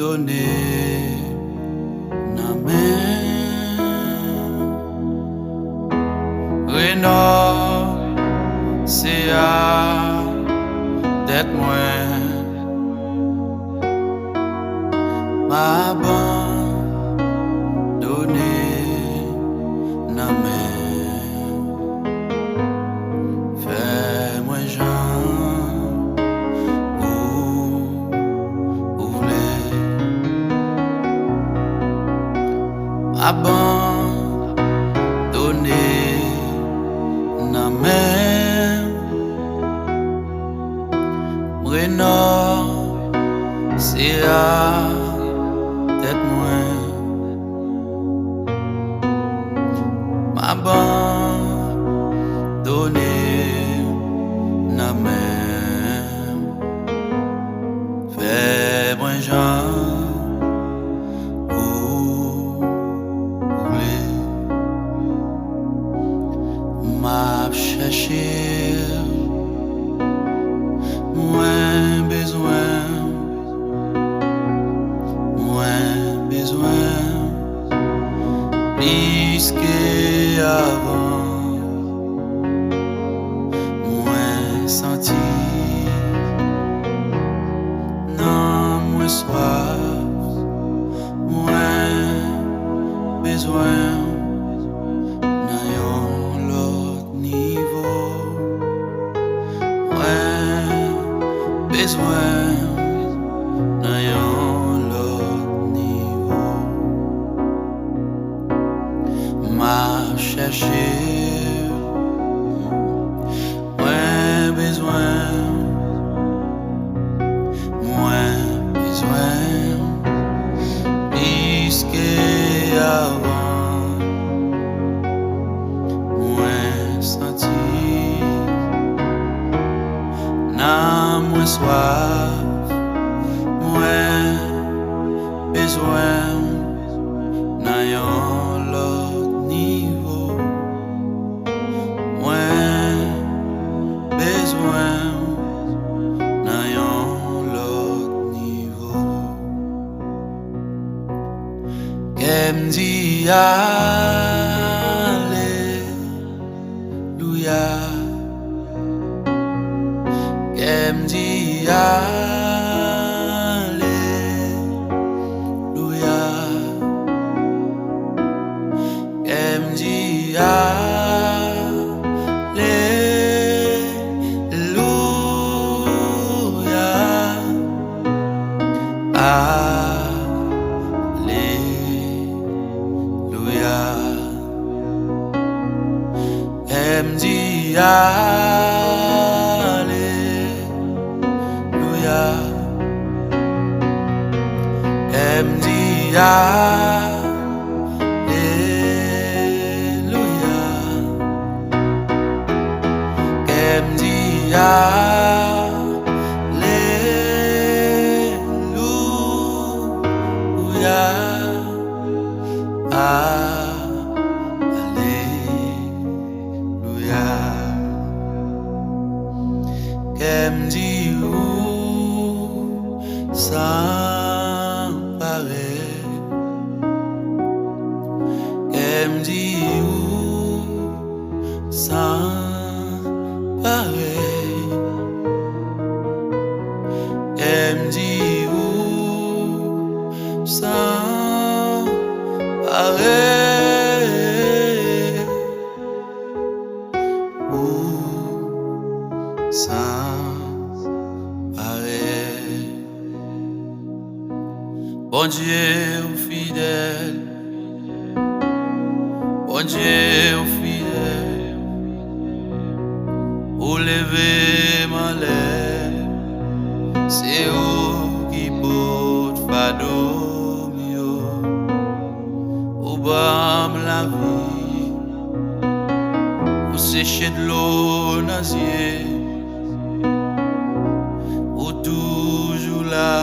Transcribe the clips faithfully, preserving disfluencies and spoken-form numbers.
abandone nan men. Renonse a tèt mwen, m abandone nan men. Fè mwen jan ou, ou vle. Abandone nan men. M renonse a tèt mwen. M abandone nan men. Fè mwen jan ou vle. M ap chèche, mwen bezwen, mwen bezwen plis ke avan. Mwen santi nanm mwen swaf. Mwen bezwen nan yon lòt nivo. Mwen bezwen nan yon lòt nivo. M ap chèche. Mwen bezwen, mwen bezwen plis ke avan. Mwen santi nanm mwen swaf. Mwen bezwen nan yon lòt nivo. Mwen bezwen nan yon lòt nivo. Kè m di alelouya. Kè m di alelouya. Kè m di alelouya. Alelouya. Kè m di alelouya. Kè m di alelouya. Kè m di alelouya. Alelouya. Kè m di ou san parèy. Kè m di ou san parèy. Kè m di ou san parèy. Ou san parèy. Bondye, ou fidèl. Bondye, ou fidèl. Ou leve m anlè. Se ou ki pot fado m yo. Ou ban m lavi. Ou seche dlo nan zye. Ou toujou la.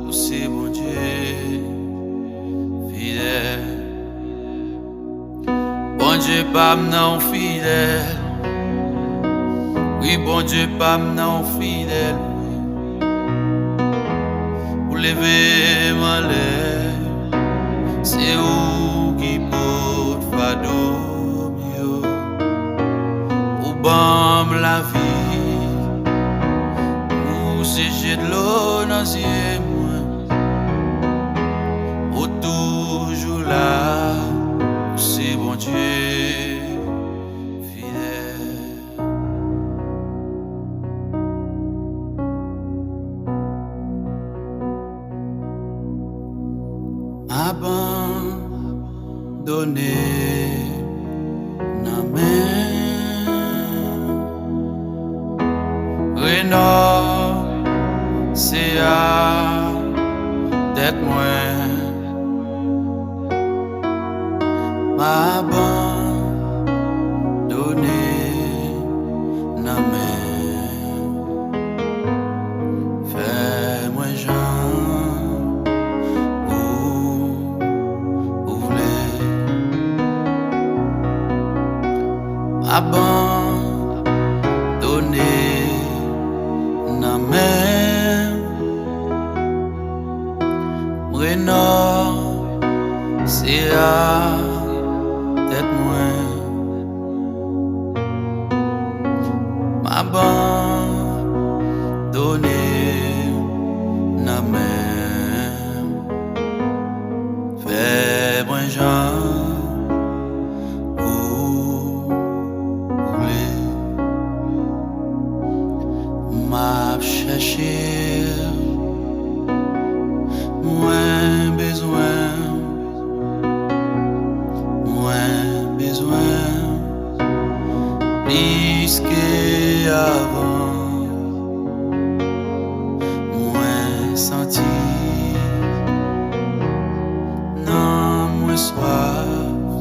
Ou se Bondye fidèl. Bondye pa m nan, ou fidèl. Wi, Bondye pa m nan, ou fidèl. Ou Leve m anlè, se ou ki pot fado m yo. Ou ban m lavi, ou se je dlo nan zye mwen. Ou toujou la, ou se Bondye fidèl. Abandone nan men renonse a tèt mwen. M abandone nan men. Fè mwen jan ou, ou vle. Abandone nan men. M renonse a tèt mwen. M abandone nan men. Fè mwen jan ou vle. M ap chèche, mwen bezwen, mwen bezwen plis ke avan. Mwen santi nan mwen swaf,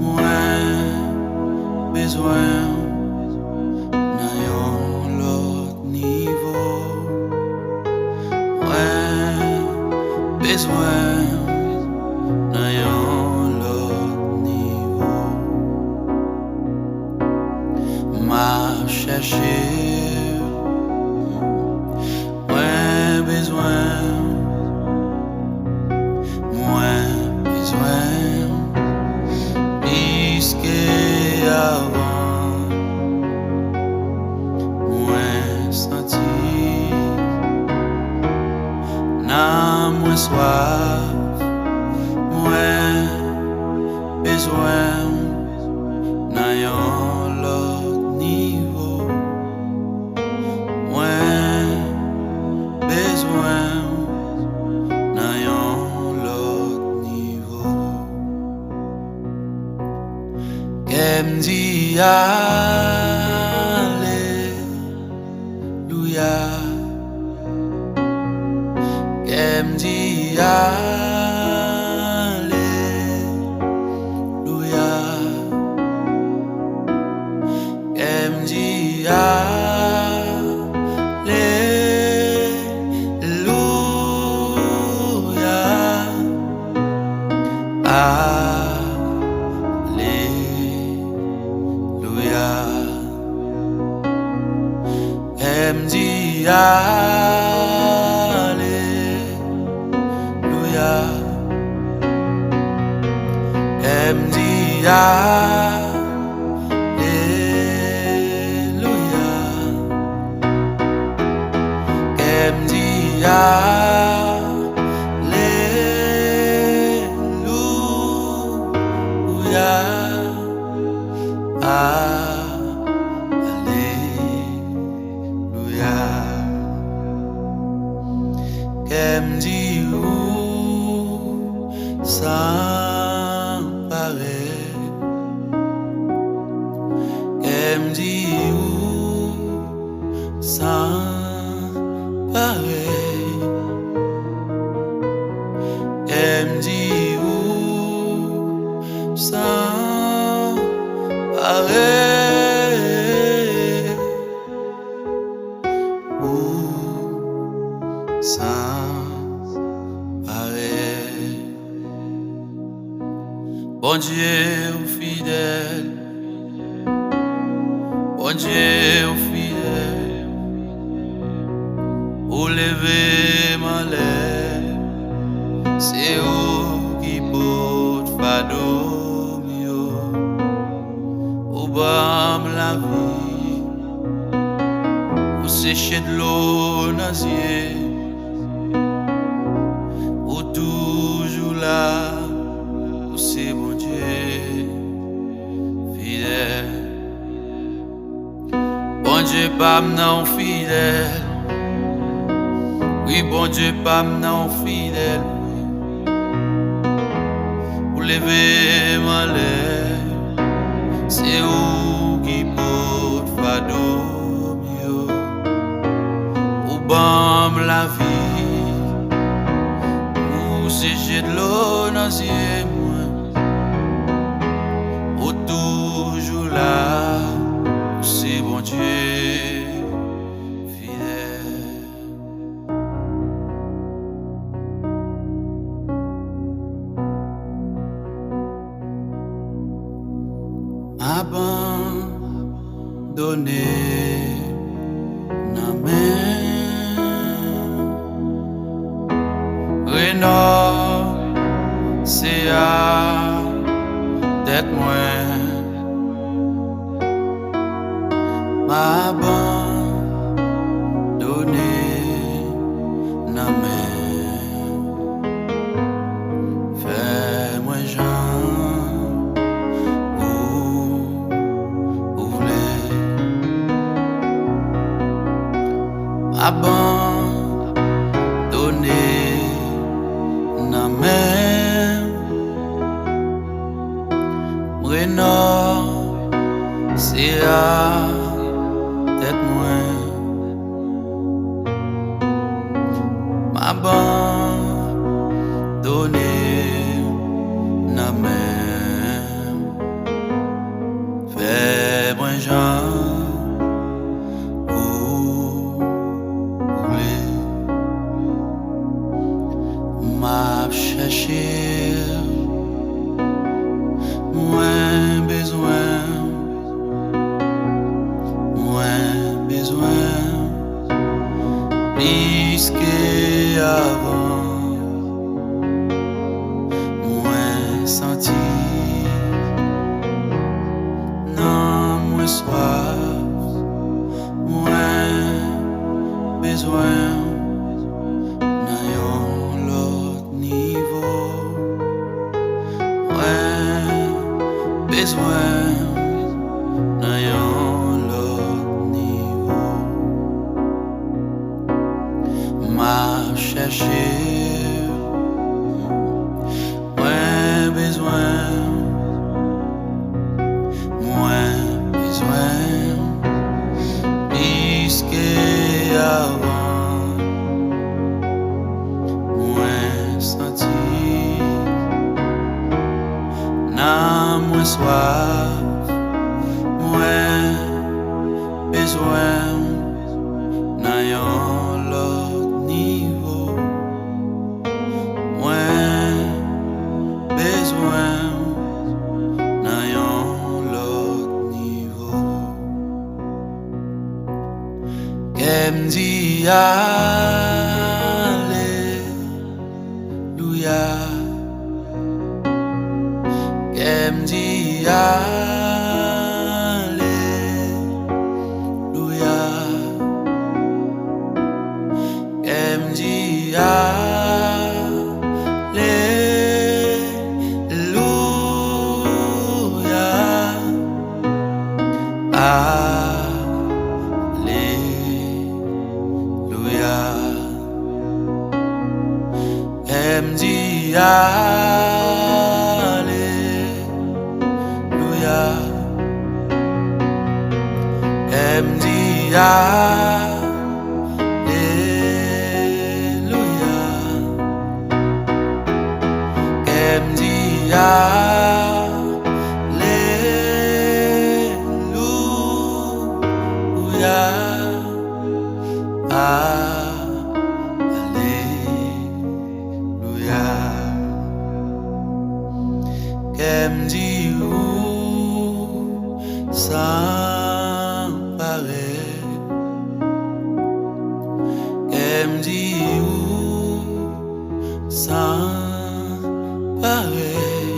mwen bezwen nan yon lòt nivo. Mwen bezwen nan yon lòt nivo. M ap chèche, mwen bezwen, mwen bezwen plis ke avan. Mwen santi nan mwen swaf, mwen bezwen nan yon lòt nivo. Mwen bezwen nan yon lòt nivo. Kè m di alelouya. Kè m di alelouya. Kè m di alelouya. Alelouya. Kè m di alelouya. Kè m di alelouya. Kè m di alelouya. Alelouya. Kè m di ou san parèy. Kè m di ou san parèy. Kè m di ou san parèy. Ou san parèy. Bondye ou fidèl. Bondye ou fidèl. Ou leve m anlè. dlo m yo. Ou ban m lavi. Ou seche dlo nan zye. Ou toujou la. Ou se Bondye fidèl. Bondye pa m nan, ou fidèl. Wi, Bondye pa m nan, ou fidèl. Ou leve m anlè. Se ou ki pot fado m yo. Ou ban m lavi. Ou seche dlo nan zye mwen. Ou toujou la, ou se Bondye fidèl. Abandone nan men renonse a tèt mwen. M abandone nan men. Fè mwen jan ou, ou vle. Abandone nan men. M renonse a tèt mwen. M abandone nan men. Fè mwen jan ou vle. M ap chèche w. Mwen bezwen w. Mwen bezwen w plis ke avan. Mwen santi nanm mwen swaf. Mwen bezwen w nan yon lòt nivo. Mwen bezwen w nan yon lòt nivo. M ap chèche w. Mwen bezwen w. Mwen bezwen w plis ke avan. Mwen santi nanm mwen swaf. Mwen bezwen w nan yon lòt nivo. Mwen bezwen w nan yon lòt nivo. Kè m di alelouya. Kè m di alelouya. Kè m di alelouya. Alelouya. Kè m di alelouya. Kè m di alelouya. Kè m di alelouya. Alelouya. Kè m di ou san parèy. Kè m di ou san parèy.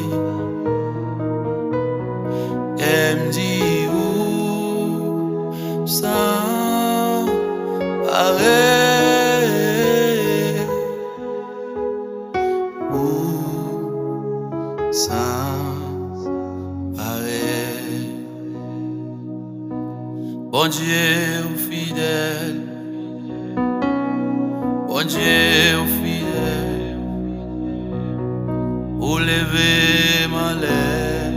Bondye, ou fidèl. Bondye, ou fidèl. Ou leve m anlè.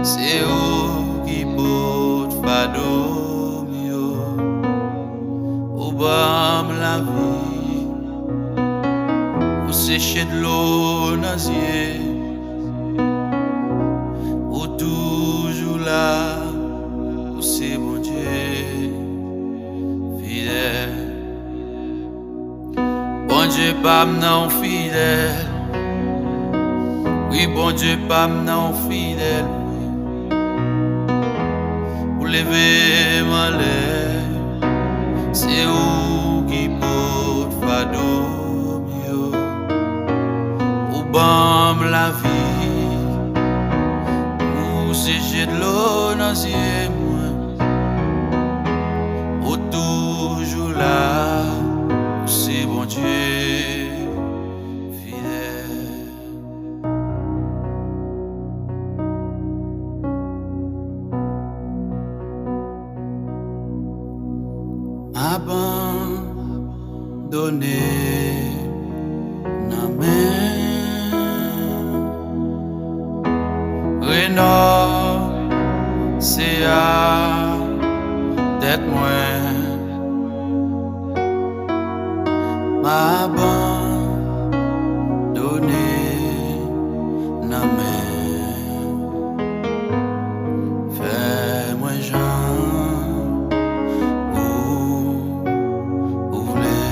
Se ou ki pot fado m yo. Ou ban m lavi. Ou seche dlo nan zye m. Ou toujou la. Ou se Bondye fidèl. Bondye pa m nan, ou fidèl. Wi, Bondye pa m nan, ou fidèl. Ou leve m anlè. Se ou ki pot fado m yo. Ou ban m lavi. Ou seche dlo nan zye mwen. Ou toujou la. Ou se Bondye fidèl. M abandone nan men w. Renonse a tèt mwen. M abandone nan men w. Fè mwen jan ou, ou vle.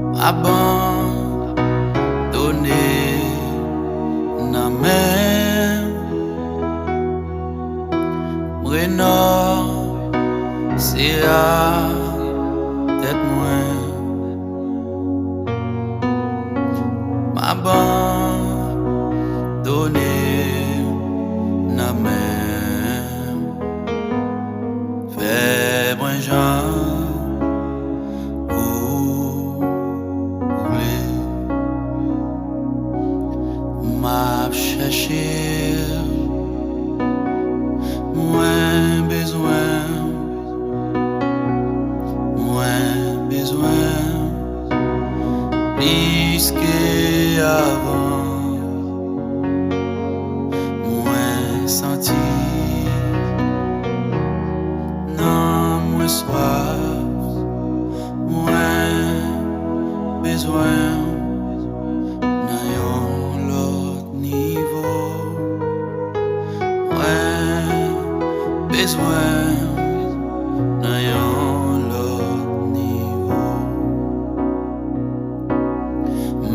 M abandone nan men w. M renonse a tèt mwen. M abandone nan men w. Fè mwen jan ou vle. M ap chèche w. Mwen bezwen w. Mwen bezwen w plis ke avan. Mwen santi nanm mwen swaf. Mwen bezwen w nan yon lòt nivo. Mwen bezwen w nan yon lòt nivo.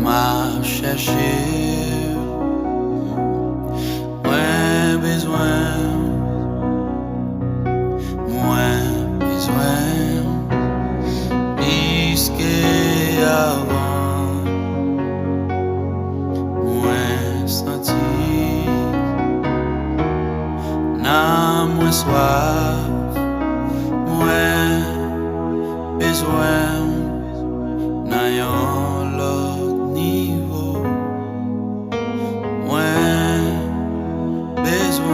M ap chèche w. Mwen bezwen w. Mwen bezwen w plis ke avan. Mwen santi nanm mwen swaf. Mwen bezwen w nan yon lòt nivo. Mwen bezwen w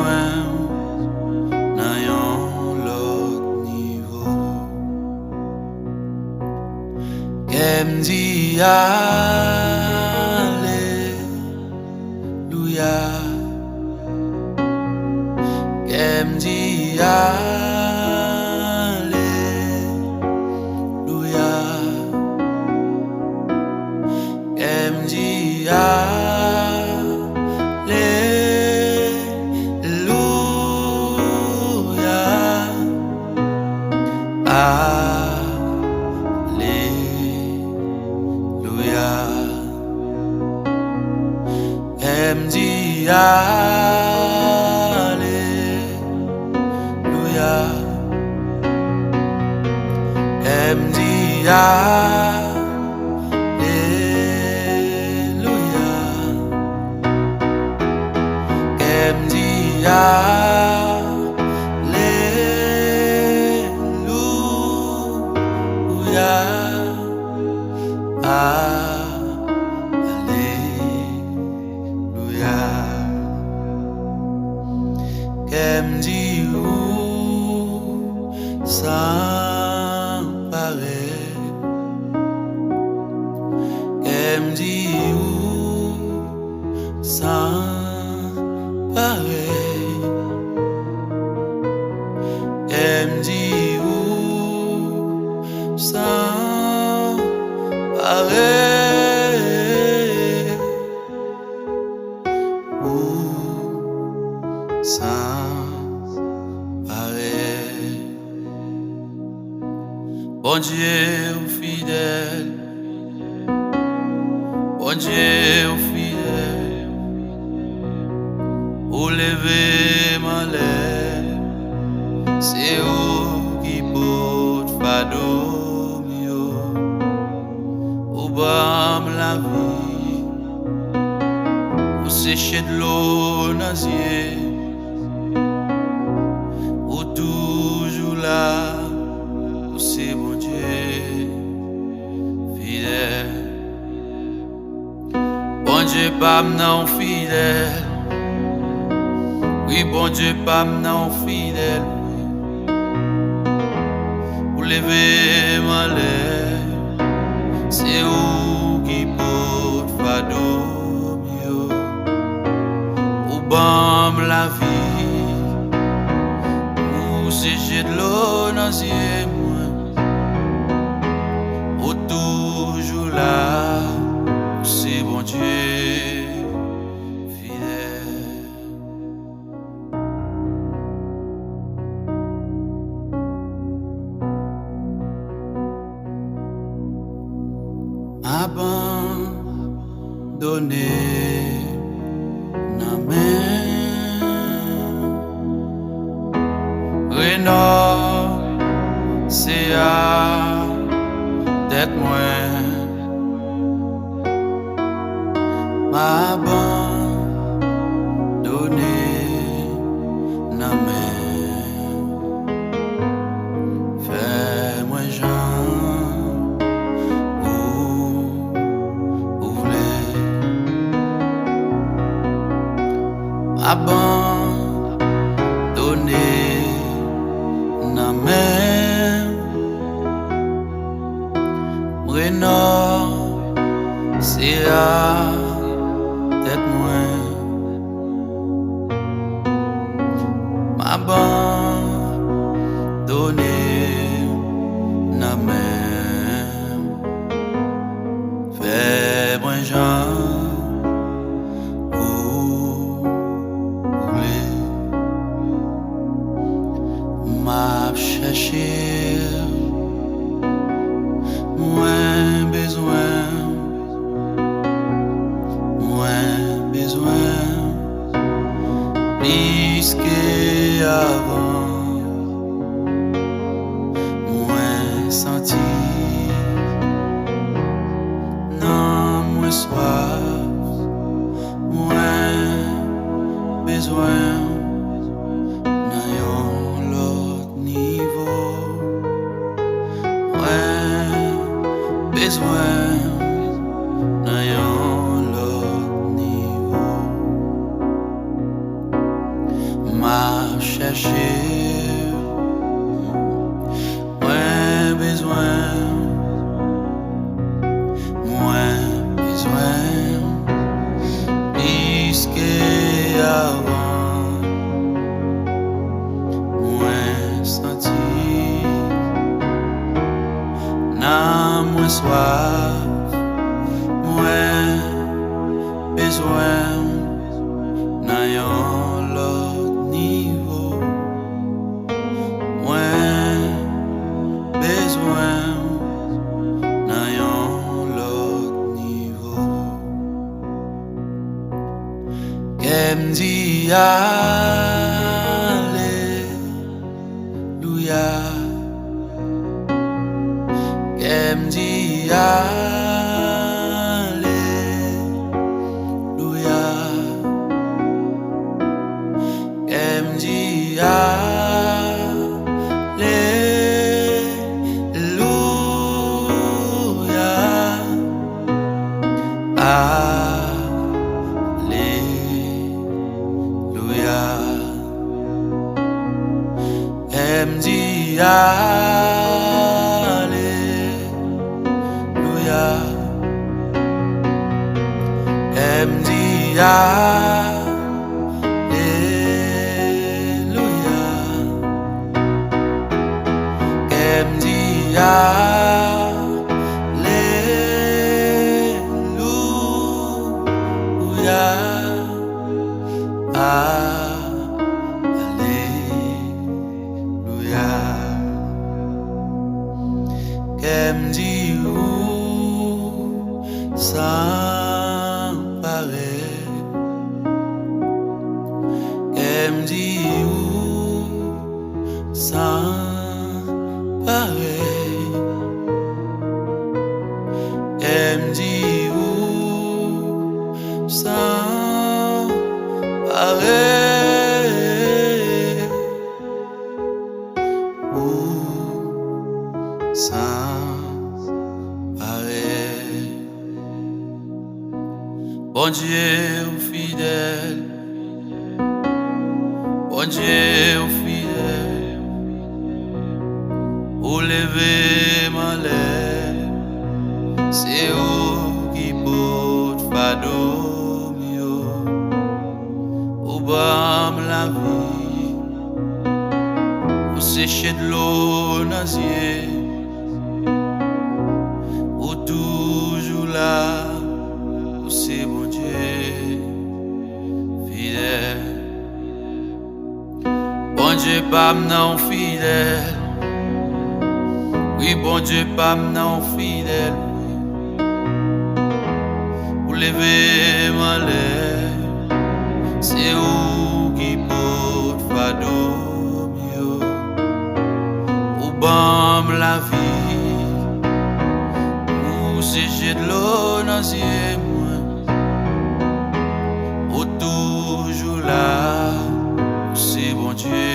nan yon lòt nivo. Kè m di alelouya. Kè m di alelouya. Kè m di alelouya. Alelouya. Kè m di alelouya. Kè m di alelouya. Kè m di alelouya. Alelouya. Kè Kè m di ou san parèy. Kè m di ou san parèy. Kè m di ou san parèy. Ou san parèy. Bondye, ou fidèl. Bondye, ou fidèl. Ou leve m anlè. Se ou ki pot fado m yo. Ou ban m lavi. Ou seche dlo nan zye m. Ou toujou la. Ou se Bondye fidèl. Bondye pa m nan, ou fidèl. Wi, Bondye pa m nan, ou fidèl. Ou leve m anlè. Se ou ki pot fado m yo. Ou ban m lavi. Ou seche dlo nan zye mwen. Ou toujou la. Ou se Bondye fidèl. M abandone nan men renonse a tèt mwen. M abandone nan men. Fè mwen jan ou, ou vle. M abandone nan men. M renonse a tèt mwen. M abandone nan men. Fè mwen jan ou vle. M ap chèche w. Mwen bezwen w. Mwen bezwen w plis ke avan. Mwen santi nanm mwen swaf. Mwen bezwen w nan yon lòt nivo. Mwen bezwen w nan yon lòt nivo. M ap chèche w. Mwen bezwen w. Mwen bezwen w plis ke avan. Mwen santi nanm mwen swaf. Mwen bezwen w nan yon lòt nivo. Mwen bezwen w nan yon lòt nivo. Kè m di alelouya. Kè m di alelouya. Kè m di alelouya. Alelouya. Alelouya. Kè m di alelouya. Kè m di alelouya. Alelouya. Kè m di ou san parèy. Kè m di ou san parèy. Kè m di ou san parèy. Ou san parèy. Bondye, ou fidèl. Bondye, ou fidèl. Ou leve m anlè. Se ou ki pot fado m yo. Ou ban m lavi. Ou seche dlo nan zye. Ou toujou la. Ou se Bondye fidèl. Bondye pa m nan, ou fidèl. Wi, Bondye pa m nan, ou fidèl. Ou leve m anlè. Se ou ki pot fado m yo. Ou ban m lavi. Ou seche dlo nan zye mwen. Ou toujou la. Ou se Bondye